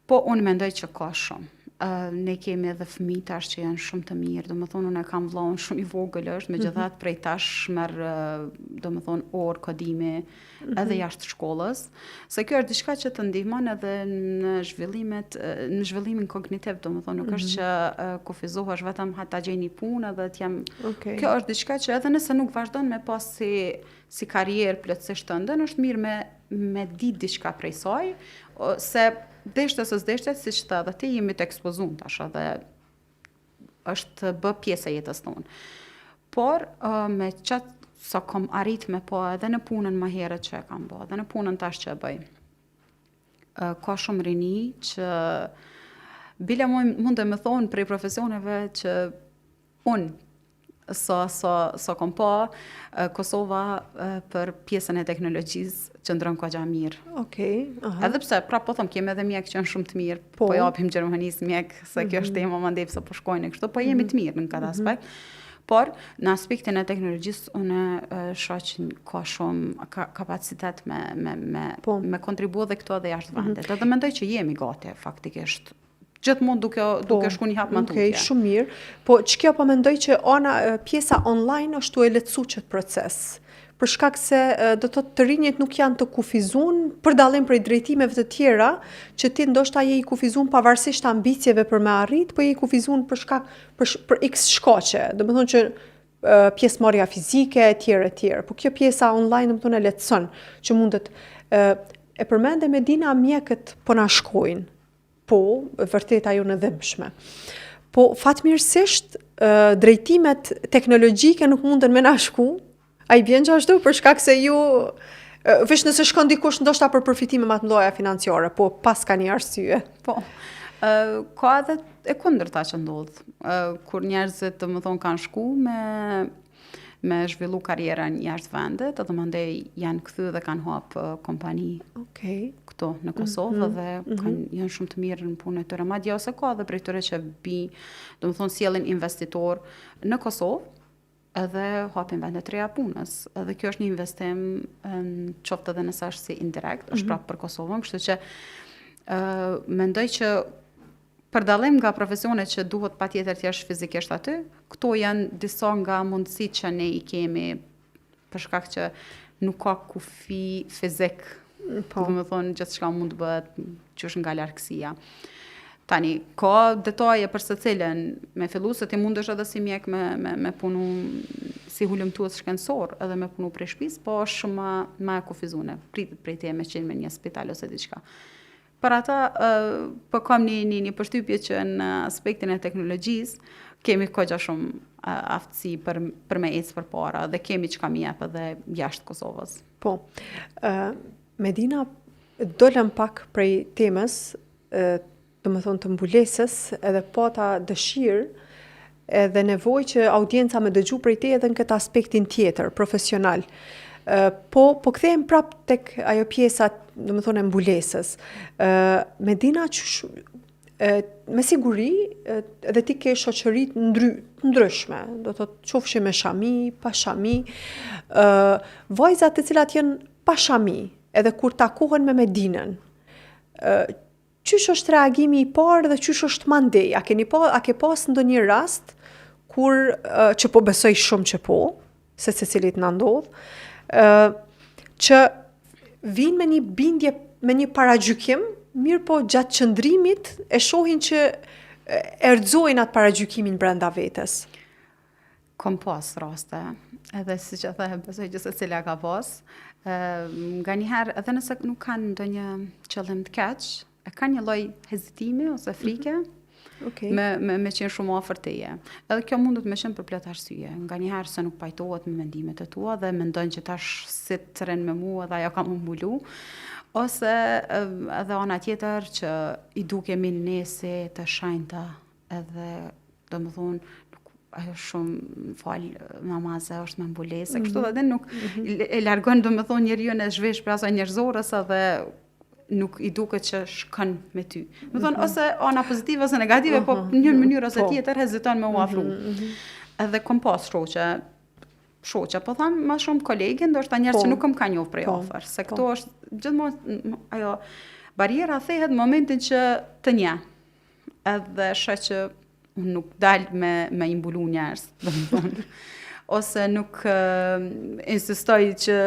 S1: Po unë mendoj që ka shumë. Uh, ne kemi edhe fëmijë tash që janë shumë të mirë, domethonë unë e kam vllaun shumë i vogël është, megjithatë mm -hmm. prej tash merr, domethonë, orë kodimi mm -hmm. edhe jashtë shkollës. Se kjo është diçka që të ndihmon edhe në zhvillimet, në zhvillimin kognitiv, domethonë nuk mm -hmm. është mhm. që kufizohesh vetëm ha ta gjej një punë edhe të jem. Okay. Kjo është diçka që edhe nëse nuk vazhdon me pas si si karrierë plotësisht tënden, është mirë me me ditë diçka prej saj, se deshte ose s'deshte, siç the edhe ti jemi të ekspozum tash edhe është bë pjesë e jetës tonë. Por, me qatë sa kom arrit me pa edhe në punën më herët që e kam bo, edhe në punën tash që e bëj. Ka shumë rini që bile mund me thonë prej profesioneve që unë sa sa sa kom pa Kosova për pjesën e teknologjisë qëndron kogja mirë.
S2: Okej,
S1: okay, aha. Edhe pse prapë po them kemi edhe mjek që janë shumë të mirë, po, po japim Gjermanisë mjek, se mm -hmm. kjo është mhm. tema mandej pse po shkojnë kështu, po jemi mm -hmm. të mirë në këtë mhm. aspekt. Mm -hmm. Por në aspektin e teknologjisë unë shoh që ka shumë ka, kapacitet me me me po. me kontribu edhe këtu edhe jashtë mm -hmm. vendit. Edhe mendoj që jemi gati faktikisht gjithmonë duke po, duke shku një hap më
S2: tutje. Okej, shumë mirë. Po ç'kjo po mendoj që ana pjesa online është tu e lehtësu qët proces. Për shkak se do të thotë të rinjët nuk janë të kufizun për dallim prej drejtimeve të tjera, që ti ndoshta je i kufizun pavarësisht ambicieve për me arrit, po je i kufizun për shkak për, për x shkaqe. Domethonë që. pjesëmarrja fizike e tjerë e tjerë. Po kjo pjesa online domethënë e lehtëson që mundet e përmende Medina mjekët po na shkojnë. Po, vërtet ajo e dhimbshme. Po fatmirësisht drejtimet teknologjike nuk munden me na shku, A i bjen qashtu për shkak se ju veç nëse shkon dikush ndoshta për përfitime më të mëdha financiare, po paska një arsye.
S1: Po. Ë ka edhe e kundërta që ndodh. Ë kur njerëzit domethënë kanë shku me me zhvillu karrierën jashtë vendit, edhe mandej janë kthy dhe kanë hap kompani
S2: okay.
S1: këtu në Kosovë mm -hmm. dhe mm -hmm. kanë janë shumë të mirë në punën e tyre. Madje ose ka edhe prej tyre që bi, domethënë sjellin investitor në Kosovë, edhe hapin vende të reja punës. Edhe kjo është një investim, qoftë edhe nëse është si indirekt, është mm -hmm. prapë për Kosovën, kështu që uh, mendoj që për dallim nga profesionet që duhet patjetër të jesh fizikisht aty, këto janë disa nga mundësitë që ne i kemi për shkak që nuk ka kufi fizik, po. Domethonë, gjithçka mund të bëhet qysh nga largësia. Tani, ka detaje për secilën, me fillu se ti mundesh edhe si mjek me, me, me punu si hulumtues shkencor edhe me punu prej shpisë, po është shumë ma, ma e kufizune, pritet prej teje me qenë me një spital ose diçka. Për ata, uh, po kam një, një, një përshtypje që në aspektin e teknologjisë, kemi kogja shumë aftësi për, për me ecë përpara dhe kemi çka me jep edhe jashtë Kosovës.
S2: Po, uh, Medina, dolëm pak prej temës, domethonë të mbulesës, edhe pata dëshirë, edhe nevojë që audienca me dëgju prej teje edhe në këtë aspektin tjetër, profesional. Po, po kthehem prap tek ajo pjesa, domethonë e mbulesës. Medina qysh, me siguri edhe ti ke shoqëri të ndry, ndryshme, do të thotë qofshin me shami, pa shami, ë vajzat të cilat janë pa shami, edhe kur takohen me Medinën, ë qysh është reagimi i parë dhe qysh është mandej? A keni pa, a ke pas ndonjë rast kur që po besoj shumë që po, se secilit na ndodh, ë që vijnë me një bindje, me një paragjykim, mirëpo gjatë qëndrimit e shohin që e rrëzojnë atë paragjykimin brenda vetes.
S1: Kom pas raste, edhe siç e the, besoj që secila ka pas. Nganjëherë, edhe nëse nuk kanë ndonjë qëllim të keq, e kanë një lloj hezitimi ose frike, mm -hmm. okay. me, me, me qenë shumë afër teje. Edhe kjo mundet me qenë për plot arsye. Nganjëherë se nuk pajtohet me mendimet e tua dhe mendon që tash si të rrin me mua edhe ajo ka m'u mbulu. Ose edhe ana tjetër që i dukemi ne si të shenjta edhe domethonë nuk ajo shumë fal namaze është me mbulesë, mm -hmm. kështu edhe nuk mm -hmm. e largon domethonë njeriun e zhvesh prej asaj njerëzores edhe nuk i duket që shkon me ty. Domethonë, mm -hmm. ose ana pozitive ose negative, uh -huh. po mhm. në një mënyrë ose po. tjetër heziton me u mhm, afru. Mm -hmm. Edhe kom pas shoqe, shoqe, po tham ma shumë kolege, ndoshta njerëz po. që nuk më kanë njohur prej po. afër, se këto po. është gjithmonë ajo barriera thehet në momentin që të njeh. Edhe sheh që unë nuk dal me me i mbulu njerëz, domethonë. Ose nuk uh, insistoj që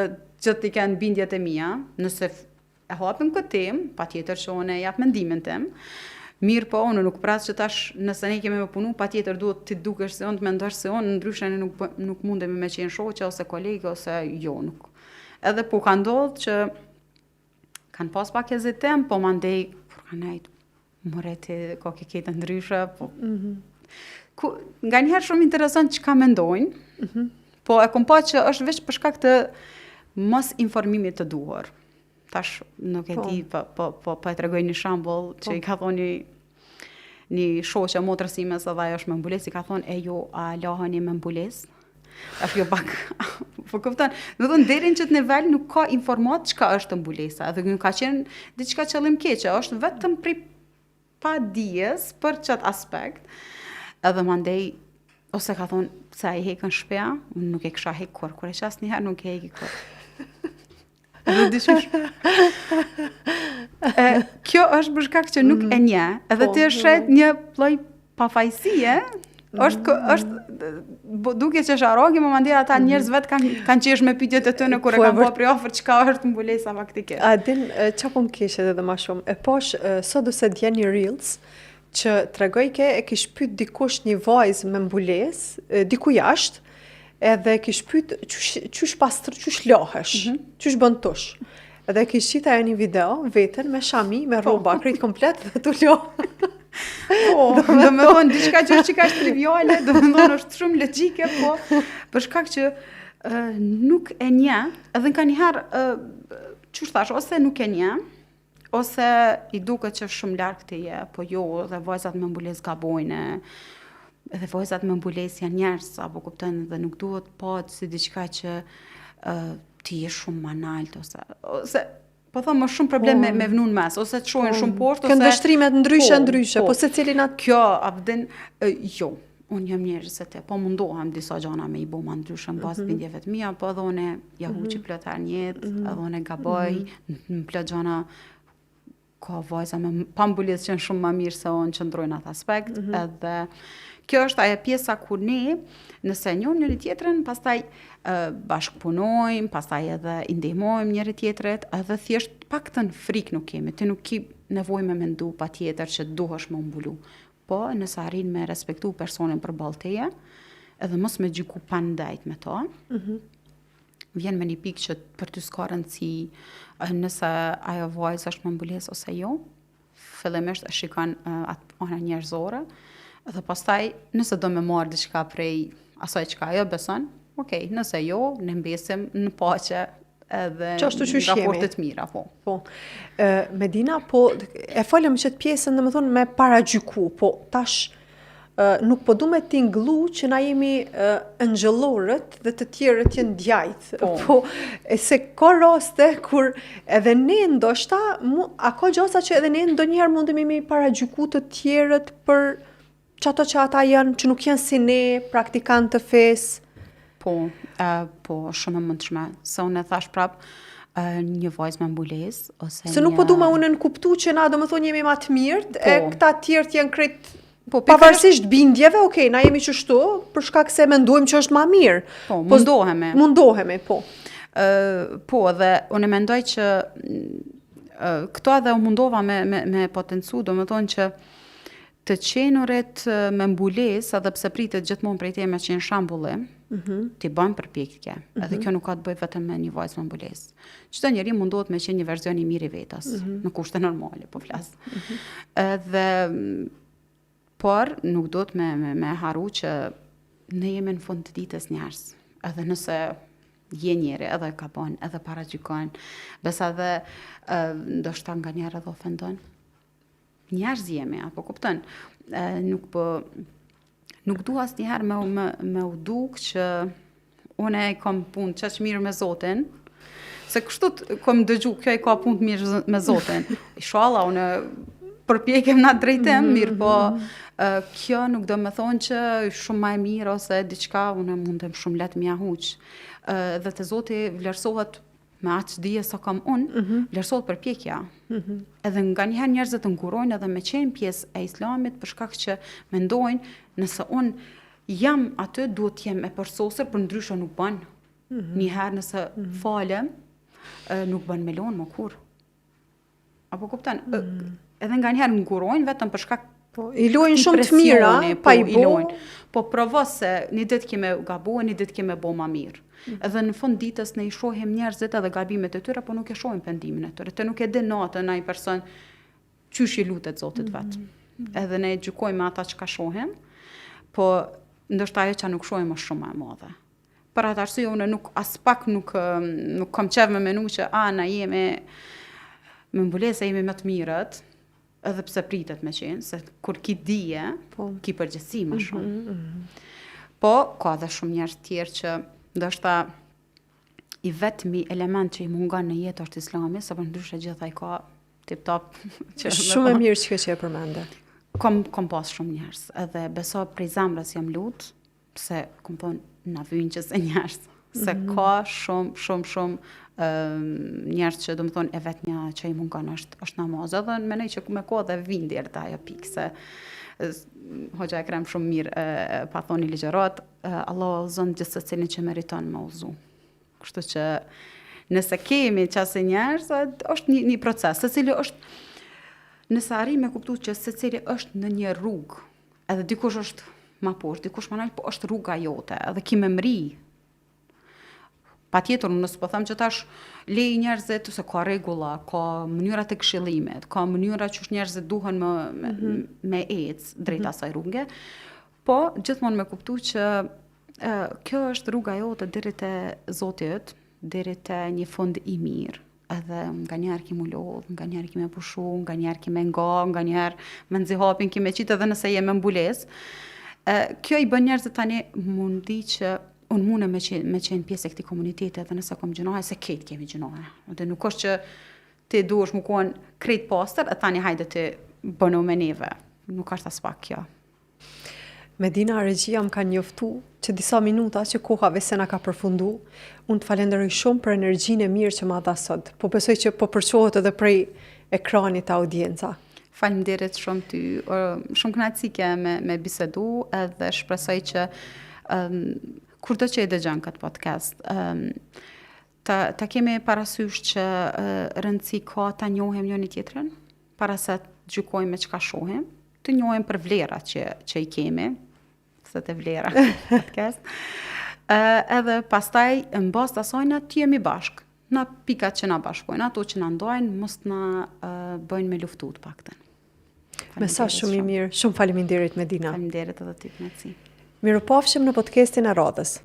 S1: që t'i kenë bindjet e mia, nëse e hapim këtë temë, patjetër që unë e jap mendimin tim. Mirëpo, unë nuk pres që tash nëse ne kemi me punu, patjetër duhet ti dukesh si unë, të mendosh si unë, ndryshe ne nuk, nuk mundemi me qenë shoqe ose kolege ose jo, nuk. Edhe po ka ndodhë që kanë pas pak hezitim, po mandej, kur kanë nejtë, more ti ko ke ketë ndryshe, po... Mm -hmm. Ku, nganjëherë shumë interesant çka mendojnë, mm -hmm. po e kom pa që është veç për shkak të mos informimit të duhur. Tash nuk e po. di, po, po, po, po e tregoj një shembull që po. i ka thonë një, një shoqe motrës sime se dhe ajo është me mbulesë, i ka thonë, e jo, a laheni me mbulesë? Tash jo pak, po kupton. Domethonë, deri në qëtë nivel nuk ka informat çka është mbulesa, edhe nuk ka qenë diçka qëllimkeqe, është vetëm prej padijes për qëtë aspekt. Edhe mandej, ose ka thonë, pse a i hekën n'shpi, unë nuk e kisha hek kurrë, kur e qas njëherë nuk e heki kurrë. Edhe diqysh. E, kjo është për shkak që nuk mm. e njeh, edhe po, ti e sheh një lloj pafajësie, është mm. është duke që është arrogi, më mandej ata mm. njerëz vetë kanë kanë qesh me pyetjet e tyre kur e po, kanë pa prej afër çka është mbulesa
S2: faktike. A din çka po më keshet edhe më shumë? E pash sot ose dje një reels që tregojke e kish pyet dikush një vajzë me mbulesë, diku jashtë, Edhe kish pyet qysh qysh pastër, qysh lahesh, mm -hmm. qysh bën tush. Edhe kish qit ajo një video veten me shami, me po. rroba, krejt komplet dhe tu la.
S1: Po, do me thonë, diçka që është që ka është triviale, do me thonë është shumë logjike, po, për shkak që uh, nuk e njeh, edhe nganjëherë, uh, qysh thash, ose nuk e njeh, ose i duket që është shumë larg teje, po jo, dhe vajzat me mbulesë gabojnë, edhe vajzat me mbulesë janë njerëz, apo kupton, dhe nuk duhet pa si diçka që uh, ti je shumë ma nalt, ose, ose po thom më shumë problem po, me, me vnu në mes, ose të shohin po, shumë poshtë,
S2: ose... Këndvështrimet ndryshe, po, ndryshe, po, po secili
S1: atë... Kjo, a din, jo, unë jam njerëz se te, po mundohem disa gjana me i bo ma ndryshe në bazë mm -hmm. bindjeve të mia, po edhe unë ja huqi mm -hmm. plot herë n'jetë, mm -hmm. edhe unë gaboj, mm -hmm. në plot gjana ka vajza me pa mbulesë që janë shumë ma mirë se unë që ndrojnë atë aspekt, mm -hmm. edhe kjo është ajo pjesa ku ne, nëse e njohim njëri tjetrin, pastaj bashkëpunojmë, pastaj edhe i ndihmojmë njëri tjetrit, edhe thjesht paktën frikë nuk kemi, ti nuk ki nevojë me mendu patjetër që duhesh me mbulu. Po, nëse arrin me respektu personin përballë teje, edhe mos me gjyku pa ndejt me to, mm -hmm. vjen me një pikë që për ty s'ka rëndësi nëse ajo vajzë është me mbulesë ose jo, fillimisht e shikon uh, atë anën njerëzore, dhe pastaj nëse do me marrë diçka prej asaj çka ajo beson, okej, nëse jo, ne mbesim në paqe edhe
S2: Qashtu qysh
S1: jemi. raporte të mira, po.
S2: Po. E, Medina, po e folëm qëtë pjesën, domethënë, me paragjyku, po tash e, nuk po du me tingllu që na jemi e, engjëllorët dhe të tjerët janë djajt.
S1: Po.
S2: po e se ka raste kur edhe ne ndoshta, mu, a ka gjasa që edhe ne ndonjëherë mundemi me i paragjyku të tjerët për Qato që ata janë, që nuk janë si ne, praktikantë të
S1: fesë? Po, uh, po, shumë e mundshme. Se unë e thash prap, uh, një vajzë me mbulesë,
S2: ose Se nuk po du me u nënkuptu që na, domethonë, jemi ma të mirët, po. e këta tjerët janë krejt Po, pavarësisht bindjeve, okej, na jemi qështu, për shkak se mendojmë që është ma mirë.
S1: Po, po mundohemi.
S2: Mundohemi, po.
S1: Uh, po, dhe unë mendoj që uh, këto edhe u mundova me, me, me potencu, domethonë që Të qenurit me mbulesë, edhe pse pritet gjithmonë prej teje me qenë shembulli, mm -hmm. ti bën përpjekje. Mm -hmm. Edhe mhm. kjo nuk ka të bëjë vetëm me një vajzë me mbulesë. Çdo njeri mundohet me qenë një version i mirë i vetes, mm -hmm. në kushte normale, po flas. Mm -hmm. Edhe por nuk duhet me me, me harru që ne jemi në fund të ditës njerëz. Edhe nëse je njeri, edhe gabon, edhe paragjykon, besa edhe ndoshta nganjëherë edhe ofendon. Njerëz jemi, apo kupton? E, nuk po nuk dua asnjëherë me, me, me u duk që unë e kam punë qaq mirë me Zotin, se kështu kom dëgju, kjo i ka punë të mirë me Zotin. Ishalla, unë përpjekem në atë drejtim, mm -hmm. mirë, po kjo nuk do me thonë që shumë ma e mirë ose diçka, unë mundem shumë lehtë me ia huq. Dhe te Zoti vlerësohet me aq dije sa kam unë, mm -hmm. vlerësohet përpjekja. Mm -hmm. Edhe nganjëherë njerëzit ngurojnë edhe me qenë pjesë e islamit për shkak që mendojnë nëse unë jam aty duhet të jem e përsosur, përndryshe nuk bën. Mm -hmm. Një herë nëse mm -hmm. falem, nuk bën me lonë më kurrë. Apo kupton? Mm -hmm. Edhe nganjëherë ngurojnë vetëm për
S2: shkak Po, i lojnë shumë të mira, po, pa i bo.
S1: Po provo se një ditë ke me gabu, një ditë ke me bo ma mirë. Mm. Edhe në fund ditës ne i shohim njerëzit edhe gabimet e tyre, po nuk e shohim pendimin e tyre. Ti nuk e din natën ai person qysh i lutet Zotit mm. vet. Edhe ne gjykojmë me ata çka shohim, po ndoshta ajo që nuk shohim është shumë më e madhe. Për atë arsye unë nuk aspak nuk nuk kam qef me menu që a na jemi me mbulesë jemi më të mirët, edhe pse pritet me qenë, se kur ki dije, po. ki përgjegjësi më mhm, shumë. Mm -hmm. Po, ka dhe shumë njerëz tjerë që ndoshta i vetmi element që i mungon në jetë është islami, se përndryshe gjitha i ka tip top.
S2: Që shumë e mirë që ke që e përmende.
S1: Kom, kom pas shumë njerëz, edhe beso prej zemrës jam lut, pse kom thonë na vyjnë qësi njerëz, se mm -hmm. ka shumë, shumë, shumë um, njerëz që domethonë e vetmja që i mungon është, është namaz, edhe në menoj që me kohë dhe vijnë deri te ajo pikë, se hoxha Ekrem shumë mirë e, pa thonë ligjëratë, Allah udhëzon gjithsecilin që meriton me udhëzu. Kështu që nëse kemi qasi njerëz, është një, një proces, secili është, nëse arrim me kuptu që secili është në një rrugë, edhe dikush është. ma poshtë, dikush ma nalt, po është rruga jote, edhe ki me mri. Patjetër, unë s'po them që tash leji njerëzit, se ka rregulla, ka mënyra të këshillimit, ka mënyra qysh njerëzit duhen me, me, mm -hmm. me ecë drejt mm -hmm. asaj rruge, po gjithmonë me kuptu që e, kjo është rruga jote deri te Zoti yt, deri te një fund i mirë edhe nganjëherë ki m'u lodhë, nganjëherë ki me pushu, nganjëherë ki me nga, nganjëherë mezi hapin ki me qitë edhe nëse je me mbulesë. E, kjo i bën njerëzit tani me ndi që unë mune me qenë, me qenë pjesë e këtij komuniteti edhe nëse kom gjynahe, se krejt kemi gjynahe. Dhe nuk është që ti duhesh me konë krejt pastër, e tani hajde ti bënu me neve. Nuk është aspak kjo.
S2: Medina regjia më ka njoftu që disa minuta që koha veç na ka përfundu. Unë të falenderoj shumë për energjinë e mirë që ma dha sot. Po besoj që po përçohet edhe prej ekranit te audienca.
S1: Faleminderit shumë ty. Shumë kënaqësi ke me, me bisedu edhe shpresoj që um, kurdo që e dëgjon këtë podcast, um, ta, ta kemi parasysh që uh, rëndësi ka ta njohim njëri tjetrin, para se të gjykojmë me çka shohim, të njohim për vlerat që, që i kemi, se te vlera podcast. Uh, edhe pastaj në bazë të asaj na të jemi bashkë, në pikat që na bashkojnë, ato që na ndajnë, mos të na uh, bëjnë me luftu të paktën.
S2: Mesazh shumë i mirë, shumë faleminderit Medina.
S1: Faleminderit edhe ty kënaqësi.
S2: Mirupafshim në podcastin e radhës.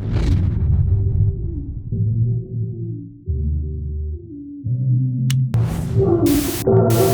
S2: Thank you.